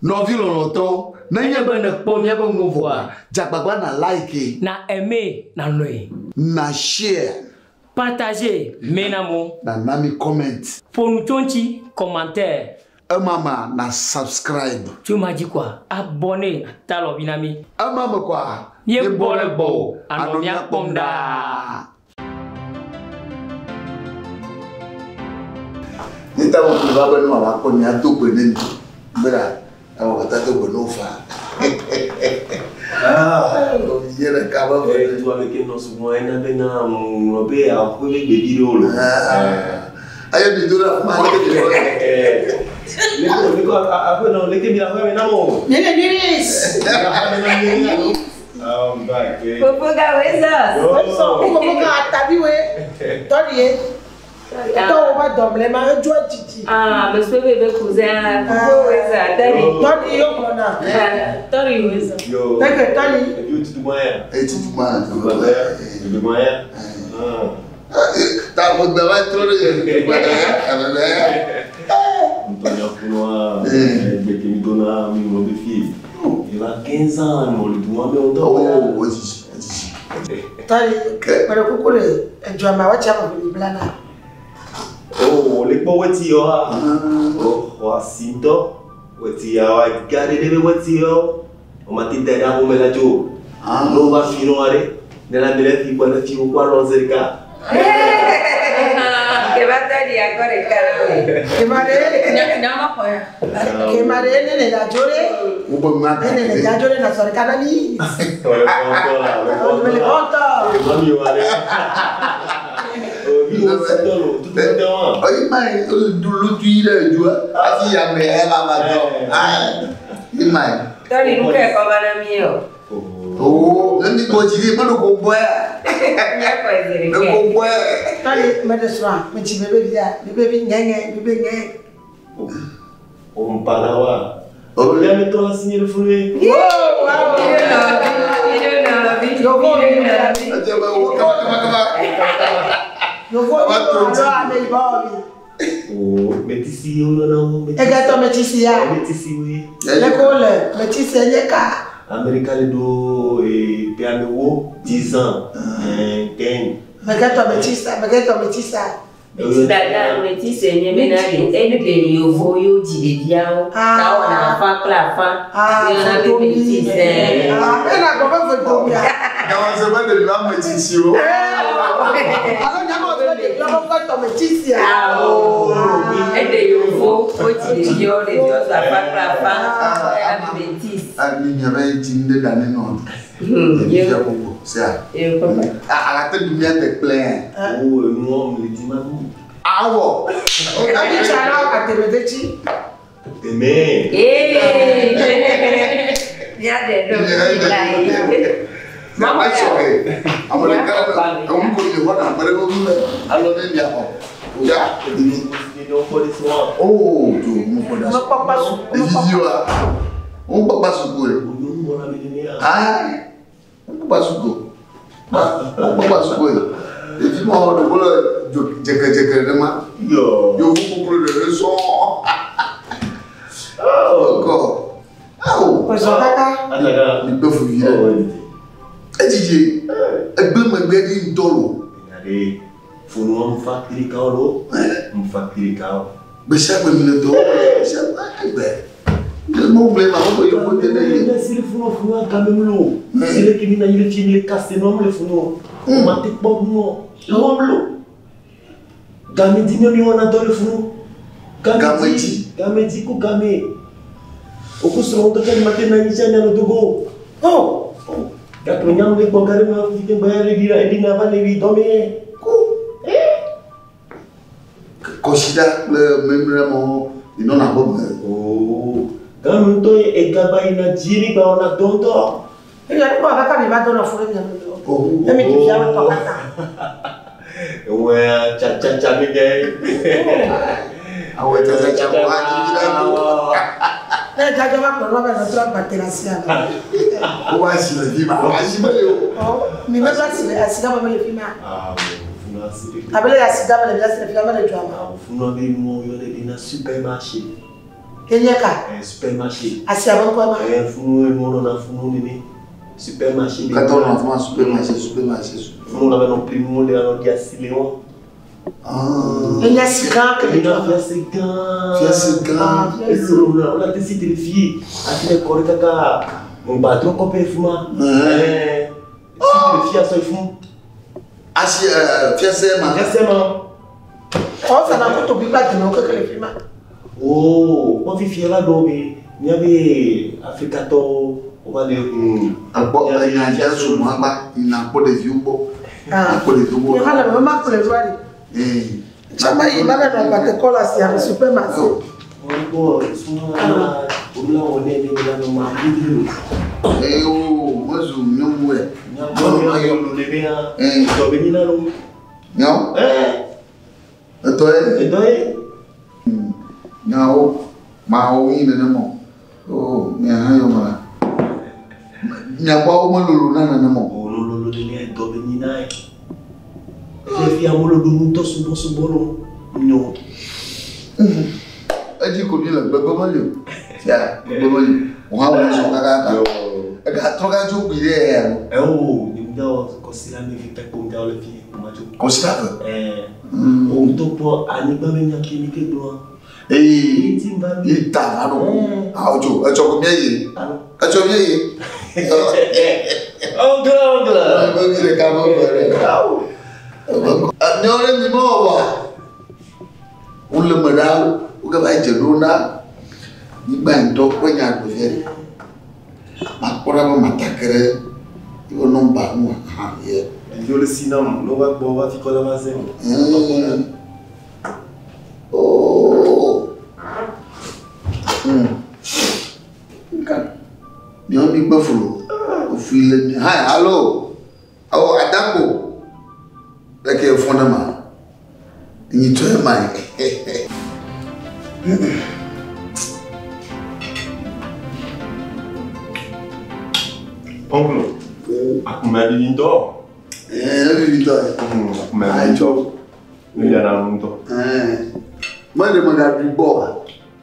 Nɔvi lɔlɔ̃tɔwo, nenye be nèkpɔ míaƒe nuwo vɔa, dze agbagba na like, Na aimer, na lɔe. na share, Partager, mena mo. na na mi comment. Ƒo nu tso ŋuti, commentaire. Ema mea, na subscribe. Tso ma dzi koa, abonner, ata alɔvi na mí. Ema me koa, Míegbɔ ɖe gbɔwò, anɔ mía kpɔm ɖaa. Nye ta me va be ne wòava kpɔ mía do gbe ne mi. Be ɖa, ewɔ katã do gbe ne wo faa. Ye ɖeka be ve. Tu ame ke nɔ sugbɔ ena bena ŋlɔ be aƒe be gbevi ɖewo lo. Aye mi do ɖe afi ma leke mi ɖe. Leke leke aƒe nɔ leke mi le aƒe me na mo. Míele nyuie. Fofo ga weza. Wezɔ, fofo ga atavi we. Tɔɖie. Tɔwo va dɔmle ma edzo dzidzi. Ah, monsieur bébé cousin, fofo weza, tɔɖi. Tɔɖi yo gblɔna. Tɔɖi weza. Yo. Tɛkɛ tɔɖi. Ebi otutu gbɔ ya. Etutu gbɔ ya. Tutu gbɔ ya. Tutu gbɔ ya. Ta mo gbe va trɔ ɖe gbɔ ya. Ame ya. Ŋutɔ nya funua egbe ke mi dona mi ŋlɔ be fie. Il a 15 ans, nɔ le dua me ŋutɔ. Oh, edzidzi, edzidzi. Tɔɖi. Meɖe kuku ɖe edzoa ma wɔtsi ame eve mi blana. Oh, le kpɔ weti yɔ. Oh, xɔ asi ŋutɔ. Weti ya wa ga ɖe ɖe be weti yɔ. O ma te da ɖe ahome la dzo. Ne wova fi nɔ aɖe. Ne la mi le fi kpɔ ne fi wokɔ alɔ zi ɖeka. Ke va tɔɖi akɔ ɖeka na me. Kema ɖe. Nya ma xɔ ya. Kema ɖe ne le da dzo ɖe. Wobe nua Ne ne le da dzo ɖe na sɔ ɖeka na mi. Le kɔntɔ la, le Le kɔntɔ. kɔntɔ. Mami wa ɖe. Vi wo si tɔ lo, tutu tɛ wa. Oyi ma yi lutu yi ɖe edzoa hafi ame ya la va dɔ. Ayi ma yi. Tɔɖi nu ke kɔ va na mi o. Oo, ne mi gbɔ dzi ɖi, meɖo ko gbɔ ya. Mía kɔ zi Ne ɖeka. ko gbɔ ya. Tɔɖi meɖe srɔ̃a, metsi bebe via, bebe vi ŋɛŋɛ, bebe ŋɛ. O mpana wa. O ya mi tɔ la signé le funu ye. Edze be wo kaba kaba kaba. Yovo Ava mi to alo dzi. ame yibɔ mi. O metisi ye wo nana wo. Egetɔ metisi ya. Metisi wo ye. Leke wole metisi enye ka. Amerika le do pe ame wo 10 ans. 10. Megetɔ metisa, megetɔ metisa. Dada metisi enye bena ɖe eɖe yovo yewo dzi ɖeviawo. Ta wɔna afã kple afã. Yɔna be metisi. Ah, ena gbɔ be ve domia. Gawo se be ɖevi ame tsitsiwo. Alo nyama wo be ɖeviawo ƒe tɔ metisia. Eɖe yovo wodzi ɖeviawo, ɖeviawo zɔ afã kple afã. Yɔna be metisi. Ami mia be dzi nu ɖe ɖa ne nɔ. Ɖevia gbogbo sia. Eyo papa. Alate ɖu mía de kple. O enuɔ le di ma nu. Awɔ. Ebi tsa na atemedetsi. Deme. Ee. Mía ɖe ɖo la ye. Mama sɔ ke. Ame ɖeka le ŋu ko mi xɔ na ame ɖe be nu le alɔ ne mia xɔ. Ya. Ni dɔ kpɔ de sɔn. Oo, do mu kpɔ da. Mekpɔkpɔ su. Evivi wa. Ŋu kpɔkpa suku ye. O yɔ nu wɔna mi ne ya. Ayi. Ŋu kpɔkpa suku. Ŋu kpɔkpa suku ye. Ɖevi ma wɔ ɖe wole dzo dzekedzeke ɖe ma. Yɔ. Yevu kuklu ɖe ɖe sɔɔ. Kɔ. Awo. Ƒezɔ kaka. Anaga. Mi gbe fuvi O ɖe. didi. Edzidzi. Egbe megbe ɖi ŋutɔ lo. Ade. Funu nfa kirikawo lo. Nfa kirikawo. Gbe sia gbe mi le dɔ wɔm. Gbe sia gbe egbe. Ne mo gblɔe ma, wo yevu de ne ye. Ne sile funu funu agame mu lo. Sile ke mi na yile fi mi le kase nɔ mu le funu. O ma te kpɔ nu lɔ mu lo. Game di mi mi wɔna dɔ le funu. Game di. Game di ko game. O ko sɔrɔ ŋutɔ tse ma te na nyi tse nya no dogo. Oh. Gake nyanu le gbɔ gari ma fi ke gbɛ eɖi eɖi na va le wi dɔ mi. Ko. Kɔsiɖa kple memlɛ mɔ inɔna aƒe me. Oo. Game ŋutɔ ye egagba yina dzi mi gba wɔna dɔ ŋutɔ. Eya ne kpɔ kaka mi va dɔ nɔ fu ɖe mia me. Oh. Emi ɖevia me tɔ kaka. Ewɔa tsatsatsa mi kɛ. Awɔ tsatsa mo adzi vi la do. Ne dzadzɔ va kplɔ be nɔtrɔ gbate le asia me. Wo va si le fi ma. Asi meli o. Mi me va si le asi gama me le fi ma. Ah, funu asi de. Abe le asi gama le mi asi le fi ma le dzoa me. Ah, funu be nu yɔ ɖe bena supermarché. Enye ka? Supermarché. Asia be ŋkɔe ma. Funu nuwo nɔna funu nene. Supermarché. Katã wonɔ afi ma supermarché supermarché. Funu la be nɔ pli nuwo le anɔ ɖi asi le wɔn. Ah. Enye asi gã ke le Ena dua me. fiase gã. Fiase gã. Elolo na wole ate si te fie. Afi le kɔ ɖe kaka. Ŋgbadro kɔƒe fi ma. Si te fia sɔ fún. Asi fiase ma. Fiase ma. Xɔ zana kotoku kple ademewo keke le fi ma. Oo, wọ́n fi fia la dɔw be míabe Afrikatɔwo wova le hun. Agbɔ enya dza zu mu agba yina kpɔ ɖeviwo gbɔ. Ah. Akpɔ ɖeviwo gbɔ. Nye hã le me ma kplɔe ɖoa ɖi. Ee. Tsã ma yi ma va nɔ agbate kɔ le asia me supermarché. Wọ́n gbɔ suma olu la wɔ ne ne la nɔ ma didi o. Ee o mezu nyɔnu yɛ. Nyakpɔ mi ayɔ lu le be ya. Ee. Dɔ be nyina lo. Nyawo. Ɛɛ Etɔ ye. edɔ ye. Nyawo mawo yi nenema o. Oo mia hã yɔ me la. Miagbɔawo melolo na nenema o. O lolo le ne dɔ be nyina ye. Efe fia wolo ɖo ŋutɔ subɔsubɔ lo nyo. Edzi ko mi le gbegbe meli o. Fia gbegbe meli o. Wò hã wò le zɔ kakaka. Ega trɔ ga dzo kpui ɖe ya o. Ɛwo ne ŋdɔ kɔsi la mi fi pɛkpo ŋdɔ le fi kuma dzo. Kɔsi la ve. Ɛɛ o ŋutɔ kpɔ anyigba be nya ke mi ke gblɔa. Eye Eti va mi. yi ta va ɖo. Awo dzo etsɔ ko mía yi. Alo. Etsɔ mía yi. Oncle oncle. Ebe mi ɖeka me ve ɖe. Miawo ɖe mi mewɔ wa. Wole me ɖa wo gava yi dze ɖo na nyigba ŋutɔ ƒe nya gblɔ fia ɖe. Makpɔ ɖa be matake ɖe yewo nɔmba ŋu hã ye. Ɖeviwo le si nam ne wova gbɔ va fi kɔ la va zẽ o. Oh. Nka. Miawo mi gbe flu. Ofui le mi. Hi, hallo. Oh, Adako. Leke fɔn ɖe ma. Nyitɔ ma ye. Oncle, akume vivi ŋutɔ. Ɛɛ, evivi tɔ ye. Akume vivi ŋutɔ. Ne yana ŋutɔ. Ɛɛ. Mele megaɖui gbɔ oa?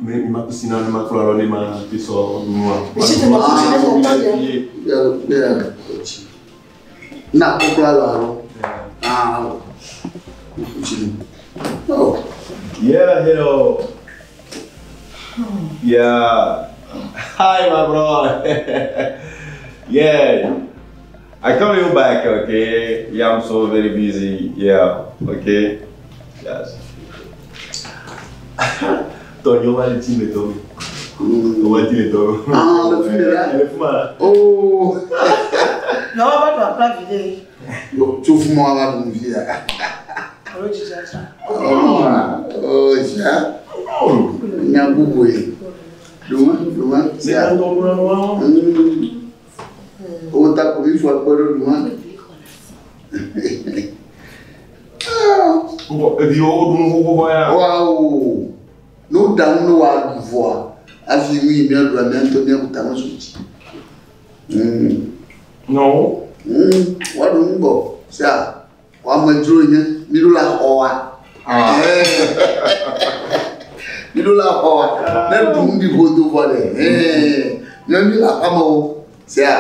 Me mi ma kusi na ne ma kplɔ alɔ ne ma te sɔ nua. Esi te ma kusi ne ma kplɔ alɔ. Ya, ya, tsi. Na kpokpla lɔ alo. Ah, alo. Kuku tsi li. Oh. Yeah, hello. Yeah. Hi, my bro. Yeah. I call you back, okay? Yeah, I'm so very busy. Yeah, okay? Yes. Tonio va le team le Tommy. On va dire le Tommy. Ah, le film est là. Le film là. Oh. Miawo va ɖo aƒla vi ɖe. Yo, tso fún mɔ ava ɖu fi ya. Alo dzidzi atsa. Oh, oh, sia. Nya bubu ye. Ɖuma, ɖuma, C'est sia. un don noir. Wo ta ko mi fɔ akpɔ ɖe ɖuma. Bon, et puis on on va Wawo. Ne wo ɖa nu ne woaɖu vɔa, hafi nu yi míaɖua mía ŋutɔ míaku tame su dzi. Non. Woaɖu nu gbɔ. Sia, wo amedzro nye, mi ɖo la xɔ wa. Mi ɖo la xɔ wa. Ne ɖu nu ɖi ƒodo vɔ ɖe, míawo mi le aƒeamewo. Sia,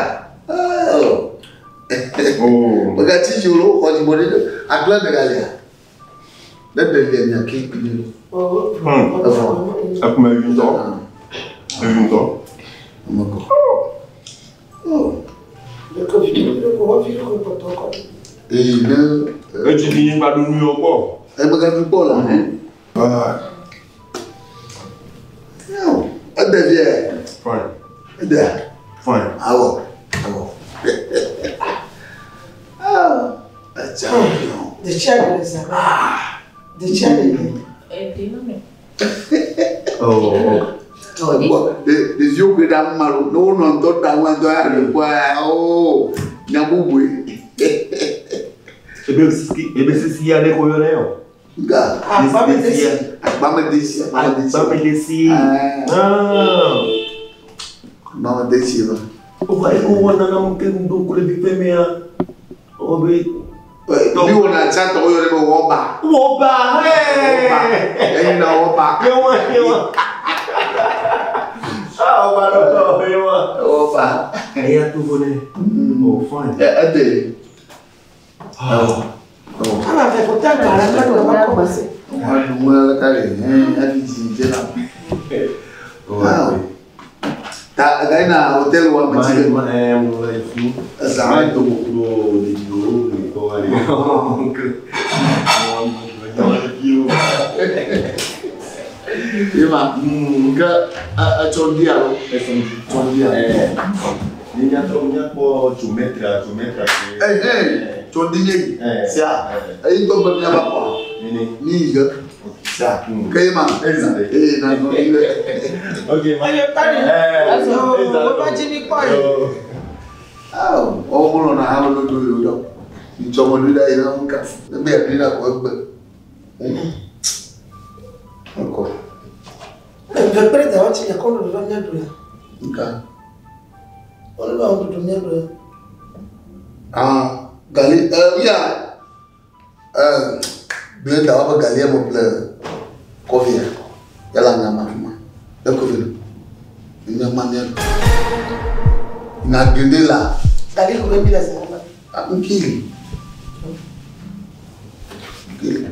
oh. Oh. Megatsi dzi o lo, xɔ dzigbɔ ɖi ɖe. Agble ɖeka lia. Ne ɖevia miake kpi ɖe. Evɔ. Akume vivi ŋutɔ. Vivi ŋutɔ. Ame kɔ. Oh. Ɖeko vi ɖe ko wɔ vi ɖe ko kpɔtɔ kɔ. Eye ne Etsi di nyigba ɖo nu yɔ kpɔ. emegaɖu kpɔ la. Ah, Yawo, Ede vie. fine, Edea. fine. Awɔ. Awɔ. Ah, Etsa nɔ. Detsia ɖe le zã me. Detsia ɖe le. Oh, Gbɔ ɖeviwo koe ɖa nu ma lo. Ne wonɔ ŋdɔ ɖa nua ŋdɔ ya ɖe kpɔa oo nya bubue. Ebe sisi ya ɖe ko yɔ ne yɔ. Nga Agbamedesi. agbamedesi agbamedesi. Agbamedesi. Ah. Ah. Agbamedesi va. O va eko wɔ nana mu ke ŋdo ko le vi ƒe mea. O be. Mi wɔna tsãtɔ woyɔ ne be wɔba. Wɔba. Wɔba. Eyi na wɔba. Yewa yewa. Eya to vo ne. Oh, fine. Ede. Ama fɛ ko tɛ gba la ne do ma kɔ se. Wa du mo la ka le hein abi ji je la. Wow. Ta ga ina hotel wa ma ti. Ma é um life. Za do do de do ko ali. Ima. Ga a chondi alo. Chondi alo. Ni nya to nya po geometria geometria. Eh eh chondi ye. Sia. Ayi to ba mi aba ko. Ni Ni ga. Sia. Ke ma. Eh na no ni. Ok, ma. Ayo tani. Eh. O ba ji mi kpɔ ye. Ah, o mo na ha lo do yo do. Ntsɔmɔ nu da yi na ŋu ka. Egbe ya nu na ko egbe. Ŋkɔ. Eve kple da wɔtsi nye kɔ ɖuɖu va mía ɖu la. Nka. Wọ́n bá wọn ɖuɖu mía ɖu la. Ah, gali ya. Ble da wa be gali mo ble kɔfi ya. Yala nya ma fuma. Le kɔfi no. Nya ma mía ɖu. Na gede la. Gali ko bɛ mi la sɛ ma. Ah, nkili. Nkili.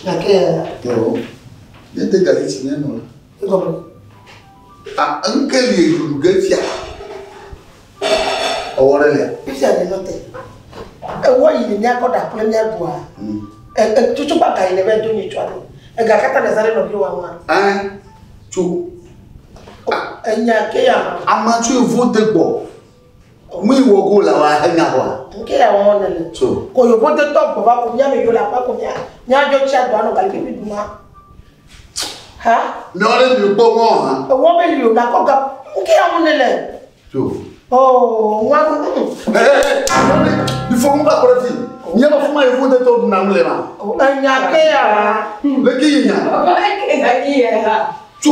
Gake ya. Yo. Ne te gali tsi ne nɔ la. Egɔme. Ah, nkeli ɖuɖu ge fia. Ɔwɔ ɖe lia. Fifia ne nɔ te. Ewɔ yi ne míakɔ da kple mía ɖua. Ɛ tutu gba ga yi ne bɛ do nyi tsɔ do. Ega katã le zã ɖe nɔvi wa ŋua. Ɛn, tso. Enya ke ya ma. Ama tso evo de gbɔ. Mu yi wɔ go la wa enya wa. Nke ya wɔn ne le. Tso. Ko yovo de tɔ gbɔ va ko mía me yo la kpa ko mía míadzɔ tsi agbɔ anɔ gali pipi ɖu ma. Ha? Ne wɔle mi kpɔ ŋɔ hã. Ewɔ be li o gakɔ ga nke ya wɔn ne le. Tso. Oh, ŋua. Ɛɛ, mi fɔ ŋu ka kɔrɔ ti. Nye ma fuma evo de tɔ ɖuna nu le ma. Enya ke ya ma. Le ke yi nya. Papa ke gali yɛ ha. Tso.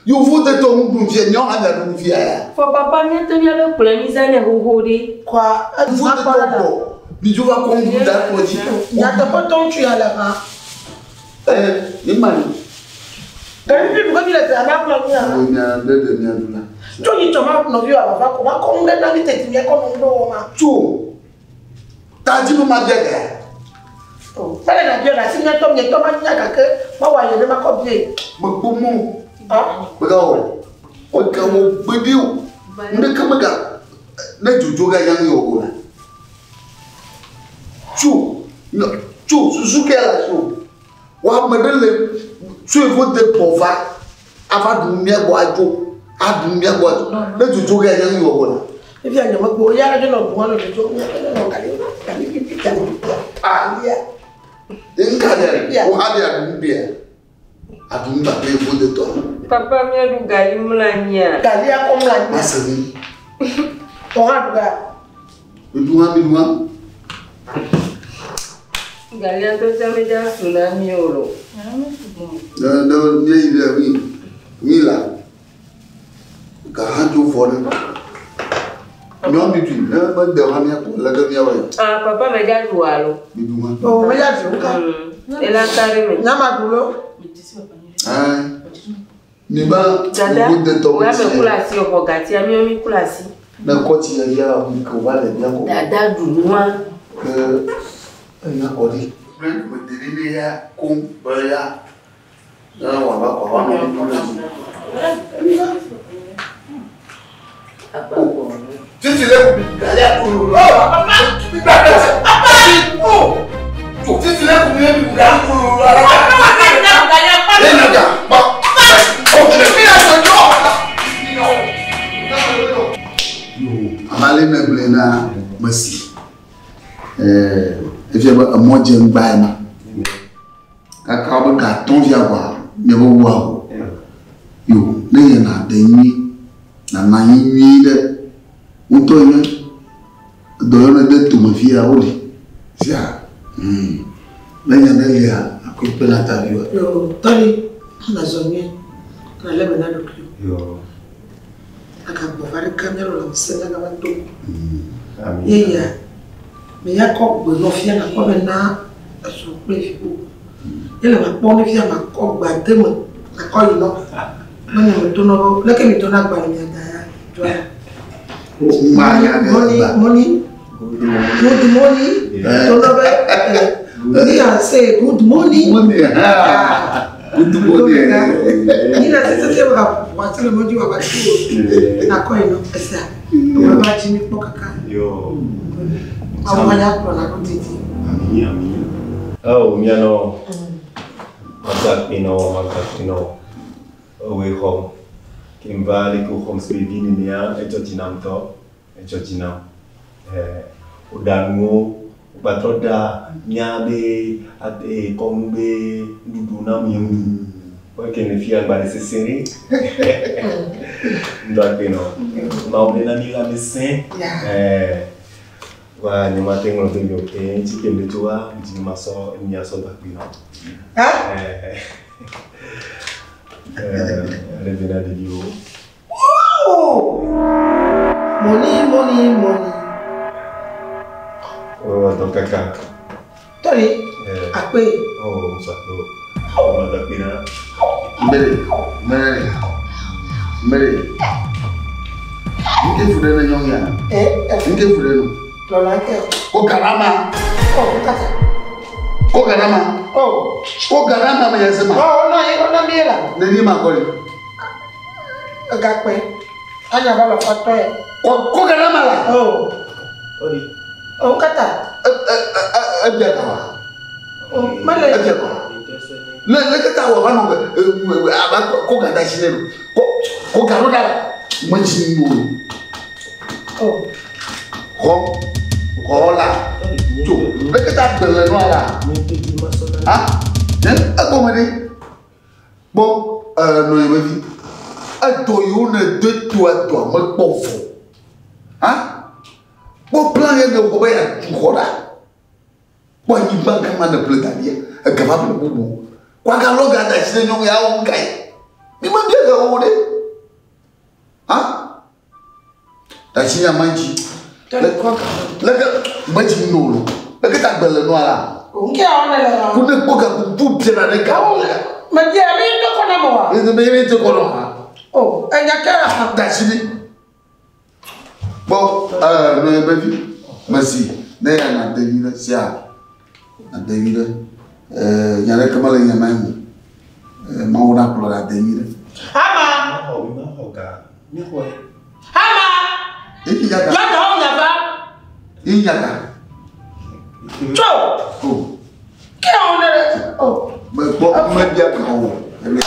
Yovo de tɔ ŋu ɖu fia, nyɔ hã dza ɖu fia ya. Fɔ papa míatɔ míabe kplɔe mi zã nɛ xoxo ɖe. Kɔa Evo de tɔ gbɔ. Mi dzo va kɔ ŋu da kplɔ dzi. Nyateƒe tɔ ŋutsu ya le hã. Ɛɛ, mi ma ni. Gali pipi ɖu ke mi le te ana kplɔ mía. Wo nya ɖe ɖe mia ɖu la. Tso nyi tsɔ ma nɔvi wa va ko ma kɔ ŋu ɖe na mi tete mía kɔ nɔ ŋu ɖo wɔ ma. Tso. Tadzi nu ma dze gɛ. Mele na biɔ na si míatɔ miatɔ ma nya gake ma wɔ ayi ne ma kɔ bie. Mekpɔ mɔ. Ah, Mega wɔ. Mega wɔ gbeɖe o. Ŋɖeke mega ne dzodzo ga nya nu yɔ o la. Tso nyɔ tso susu ke la tso. Wa ame ɖe le tso evo de gbɔ va ava ɖu mía gbɔ adzo aɖu mía gbɔ adzo ne dzodzo ga nya nu yɔ o la. efi anya megbe ya ɖe nɔ ɖu nɔ dzodzo míatɔ nɔ gali gali pipi gali pipi. Ah, Ya. nka ɖe wo hã ɖe aɖu bia. Aɖu nu gba evo de tɔ. Papa míaɖu gali mlɔ anyia. Gali akɔ mlɔ anyi. Ma se nu. Tɔ hã ɖu ga. Mi ɖu hã mi ɖu hã. Galia ŋutɔ tsã medza su na mí o lo. Ne ne míeyi ɖe mi mi la ga hã dzo vɔ ɖe. Nyɔ mi ɖui ne mede hã míakpɔ lé ɖe míawɔ ya. Ah, papa medza ɖu alo. Mi ɖu hã. O me ya ɖu ka. Ela ka ɖe me. Nyama ɖu lo. Ɛɛ mi ba Dada, wo de tɔ wa me wo kula tsi. asi o xɔ gatia míawo mi kula asi. Ne kɔ tsi ya via la mi ke wo va le mía kɔ. Dada ɖu nua. Ke enya kɔ ɖi. Ne me de ɖe ne ya koŋ be ya ne wòava kɔ wa nɔ mi ɖe dzi. Titi le gali akulu. Titi le kun ye mi gali akulu. Ne na ba. Yo, amale ne gblɔe na mesi. Efia be emɔ dze ŋgba ya ma. Kaka wobe gatɔ̃ fia kɔa, miabe wua o. Yo, ne yina de nyui, nana anyi nyui ɖe. Ŋutɔ nye dɔ yɔ ne de tome fia woli. Fia, ne nya ɖe lia, akɔe kpe na ta viwoa. Yo tɔli na zɔ nyuie. Na lé be na ɖokui. Yo. Aka gbɔ va ɖe ka míanɔ lãmesẽ gã va do. Ami. Ye ya me ya kɔ gbe nɔ fia na kɔ be na esrɔ̃ kple viwo. Ye le ma kpɔ ne fia ma kɔ gba de me na kɔ yi nɔ. Me nye me to nɔ leke mi to na agba le mia da ya. Money, money. Good morning. Don't know me I say good morning. Morning. Good morning. Ni na sisi sisi wa wa sisi moji wa batu. Na kwa ino pesa. Wa ba jimi po kaka. Yo. Awo ya ko na ko titi. Ami ami. Oh, miano. Mazakino, mazakino. Owe home. Kimba le ko home spevi ni nia ejo jinam to. Ejo jinam. Eh, odanwo batroda nyabe ate kombe dudu na mi. Wa ke ne fia ba sesere. Ndakino. Ma obena mi la mesin. Eh. Wa ni ma te ngolo be mi oke, ti ke me toa, ti ma so mi aso dakino. Ha? Eh. Eh, le vena de dio. Wow! Money, money, money. Oh, donc kaka. Tori. Eh. Akpe. Oh, ça ko. Oh, dakina. Mbere, mbere. Mbere. Nke fure na nyong ya. Eh, eh. Nke fure no. Lola ke. Ko garama. Oh, kata. Ko garama. Oh. Ko garama ma yasema. Oh, ona ona miela. Ne ni ma kori. Gakpe. Anya ba lo fato e. Ko garama la. Oh. Tori. Oh, kata. E bia ka wa. Oh, male. E bia ka. Le le kata wa ba no aba ko gada sine no. Ko ko garo da. Mo ji mo. Oh. Ko ko la. To le kata bele no ala. Ah? Ne e ko me ni. Bo no e me vi. E do yo ne de to e do me po fo. Ah? Bo plan ye de ko ba ya tu khora. Bo yi ban ka ma ne ple da bi. E ga ba bu bu. Kwa ga lo ga da sine nyo ya o ngai. Mi ma bi ga o de. Ah? Da si ya manji. Tori ko ka. Le ga ma ji no lo. Le ga ta gbele no ala. Nke a ona le ra. Ku ne ko ga ku bu bi na ne ga o. Ma di a mi to ko na mo wa. Ne me me to ko no ha. Oh, enya ke ra. Da si ni. Bon, no e be vi. Merci. Ne ya na de ni le sia. Na de ni le. Nyare kamala nyama mu. Ma wona klo la de ni le. Ama. Oh, mi ma hoga. Mi ho. Ama. Iyi yaka. Ya da o nya ba. Iyi yaka. Cho. Oh. Ke a ona le. Oh. Me bo me bia ka o. Ele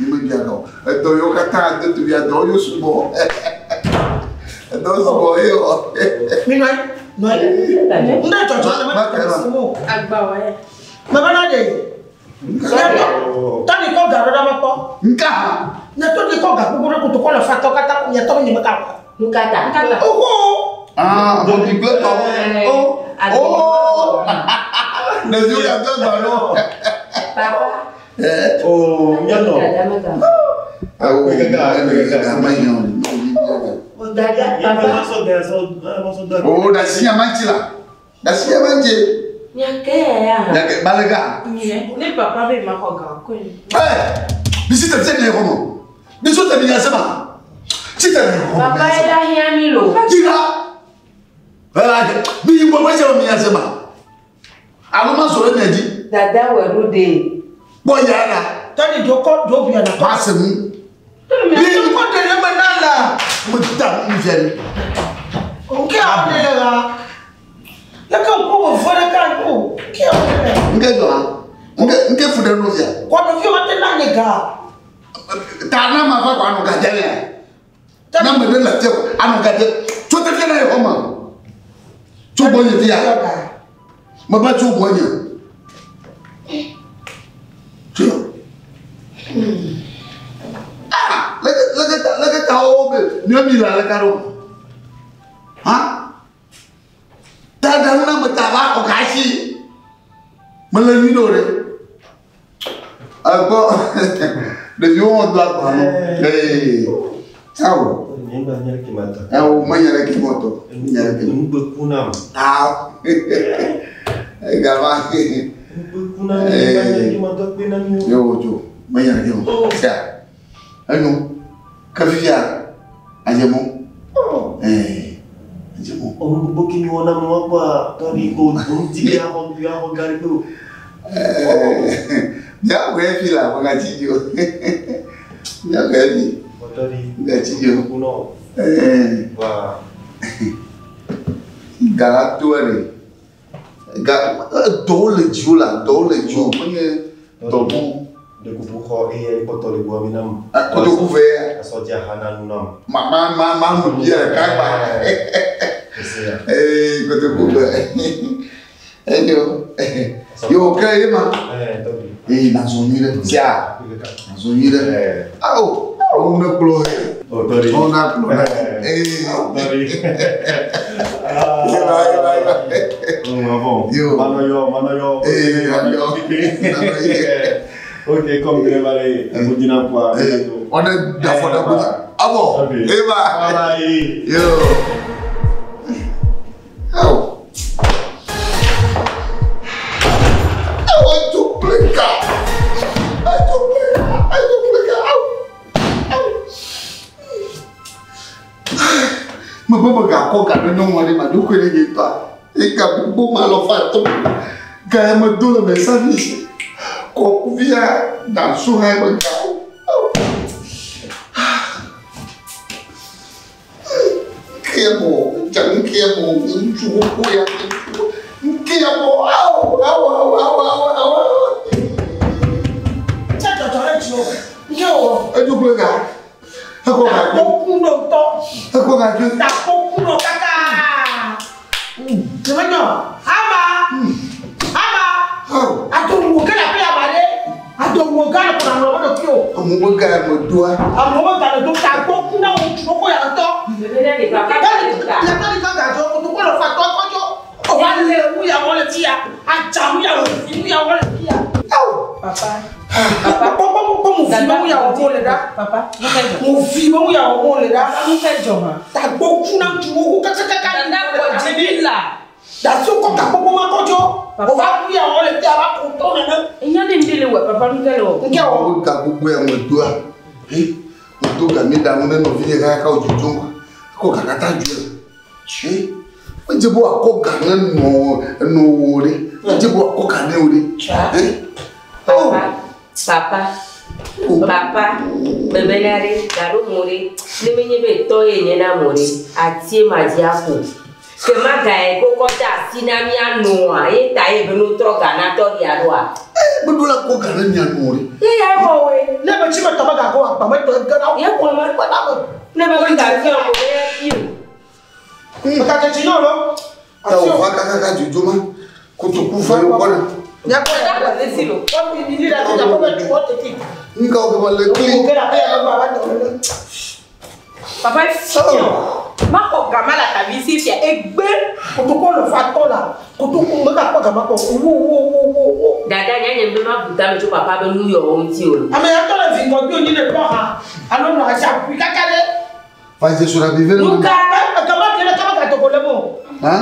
ni me bia ka o. E do yo kata de tu bia do yo subo. E do subo yo. Mi no. No. Nda cho cho Ma ka mo. Agba wa ye. Ma ba na de. Tani ko ga ro da ma po. Nka. Na to di ko ga gbogbo ko to ko le fa to kata nya to ni me ka. Nkata. Nkata. Ogo. Ah, bon di ble to. Oh. Oh. Ne yo ya do ba no. Papa. Eh. Oh, miano. Ah, Kwe kaka, kwe kaka. ma yo. Dada, Papa. papa. So da so, ma so da. Oh, da si ya manchi la. Da si ya manchi. Nyake ya. Ya ke balaga. Ne papa be ma hoga ko ni. Eh! Bisi te te ne homo. Biso te mi yasema. Si te ne homo. Papa ela hia mi lo. Jira. Eh, mi bo bo se mi yasema. Alo ma soro mi ji. Dada we ro de. Bo ya la. Tani do ko do bia na. Pa se mu. Mi ko de le me na la. Mo ta mi fere. Nke a ona le ra. Le ka ko wo fere ka ko. Ke a ona le. Nke do ha. Nke nke fude no fia. Ko no fi wa te na ni ga. Ta na ma fa ko anu ga jele. Na me de la te anu ga je. To te fia na ye homo. To bo ye fia. Ma ba to bo ye. To. Ah, le ta o be. Ni mi la le ka ro. Ha? Ta da na ma ta ba o ka si. Ma le ni do re. Agbo le yo on doit pas non. Eh. Ciao. Mi ba nya ki mata. Eh o ma nya ke moto. Nya ke. Nu be kuna. Ah. Eh gava. Nu be kuna mi ba nya ki mata pe na mi. Yo jo. Ma nya ke mo. Sia. Anu. Ka fia. Ajemo. Edze mo. Ɔnu gbogbo ke mi wɔ na mi wa kpɔa, tɔɖi ko nu di be axɔ axɔ ga ɖe kpe o. Míaxɔe fi le aƒegatsi dzi o. Míaxɔe fi. Tɔɖi. Gatsi dzi o. Kuku nɔ. Wa. Ga la to ene. Ga dɔwo le dziwò la, dɔwo le dziwò. Menye dɔ bu. Ɖe kuku xɔ eye kpɔtɔ le gbɔ mi nam. Kotoku ve ya. Asɔ dzi aha na nu nam. Ma ma ma ma nu bia ɖeka gba. Ee kotoku ve. Enyo. Yo ke ye ma. Ee nazɔ nyui ɖe. Sia. Nazɔ nyui ɖe. Awo. Wo ne kplɔ he. Wo na kplɔ he. Ee. Yeba yeba yeba. Yo. Manɔ yɔ, manɔ yɔ. Ee manɔ yɔ. Ok, comme que va le Budina quoi. On est d'afɔ da Budina. Ah bon? Eba. Yo. Awo. Awo edzo kple ga. Edzo kple ga. Edzo kple ga. Awo. Awo. Mebe megakɔ ga ɖe nyɔnu aɖe ma ɖokui ɖe nye ŋutɔa. Ega gbogbo ma lɔ fa tɔ. Ga ya medo le me service. Kɔkuvia danso hã me ga. Nkea mo, dza nkea mo, ŋutsu xoxo ya nkea mo. Awo awo awo awo awo awo. Tse dzɔdzɔ ɖe dzi o. Nke wɔ. Edzo kple ga. Ekɔ ga dzo. Takpoku nɔ ŋutɔ. Ekɔ ga dzo. Takpoku nɔ kaka. Nyemenya o. Ama. Ama. Adowo ge le aƒe ya ma ɖe. Adowo gã le kɔna ŋlɔ be ɖokui o. Amewo be ga ya me doa. Amewo be ga le do takpoku na wo ŋutsu xoxo ya ŋutɔ. Nyakpɔ ɖeka gadzɔ kotoku le fa tɔ kɔdzɔ. Ova le nu ya wɔ le fi ya. Adza nu ya wɔ fi nu ya wɔ le fi ya. Papa. Kpɔ kpɔ kpɔ mu fi be nu ya wɔ mo le ɖa. Papa, nu ka dzɔ? Mu fi be nu ya wɔ mo le ɖa. Papa, nu ka dzɔ hã? Takpoku na ŋutsu xoxo kakakaka. Dada kɔ dzi bi la. Dasi kɔ gakpɔkpɔ ma kɔdzɔ. Ova nu ya wɔ le fi ya va ko tɔ nene. Enya ne ŋdi le wɔ papa nu ka le wɔ? Nke wɔ. Wo ga gbogbo ya me doa. He. Me do ga mi da ŋu ne nɔvinye kaka wo dzodzom. Ekɔ ga katã dzo le. He. Medze be wòakɔ ga ne nɔ nɔ wò ɖe. Medze be wòakɔ ga ne wò ɖe. He. Papa, papa, papa, bebena ɖe, gaɖo mo ɖe, ne menye be tɔ ye nye na mo ɖe, atie ma dzi aƒo. Ke ma ga ye koko de asi na mía nɔa, ye ta ye be no trɔ ga na tɔ ɖia ɖoa. Meɖo la kɔ ga ne mia nɔ ɖe. Ye ya wɔ woe. Ne me tsi me tɔ be ga kɔ agba me tɔ ge na Ye kɔ ma. kɔ na me. Ne me be ga fia mo be ya fi o. Meka tse tsi nyɔ lo. Ta wòva kakaka dzodzo ma. Kotoku ve wòkɔ na. Nyakpɔ Dada kɔ desi lo. Kɔ mi mi li la ti nyakpɔ be tsuɔ tete. Ŋka wo ke me le kli. Wo ge la pe ya me gba va tɔ nene. Papa fiɔ. Ma xɔ gama le atavi si fia egbe. Kotoku le fa tɔ la. Kotoku me ga kpɔ gama kpɔ. Wo wo wo wo wo. Dada nya nye be ma bu tame tso papa be nu yɔwo ŋuti o. Ame ya tɔ le vi ŋgɔgbe onyi ne kpɔ ha. Alo nɔ atsa ƒui kaka ɖe. Va dze sora bi ve ne. Nu ka? Gama ke ne kama ga dogo le mo. Ha?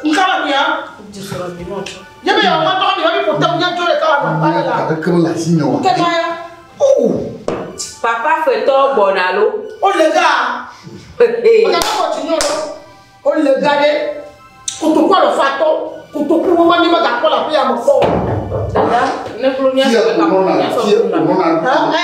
Nka ma mia. Dze sora bi nɔ tsɔ. Ye be ya ma tɔ mi mi ƒo te nye tso le kama nɔ Nya la. ka ɖeke mele asi nye oa. Nke ma ya. Oh. Papa fetɔ gbɔna lo. O le ga. Meka kɔ tsi nyɔ lo. O le ga ɖe. Kotoku le fa tɔ. Kotoku wo ma mi me ga kpɔ le aƒe ya me kpɔ o. Dada, ne klo mía Fia sɔ be ko ka nɔna, mía sɔ fia bu ko na. nɔna. Ɛ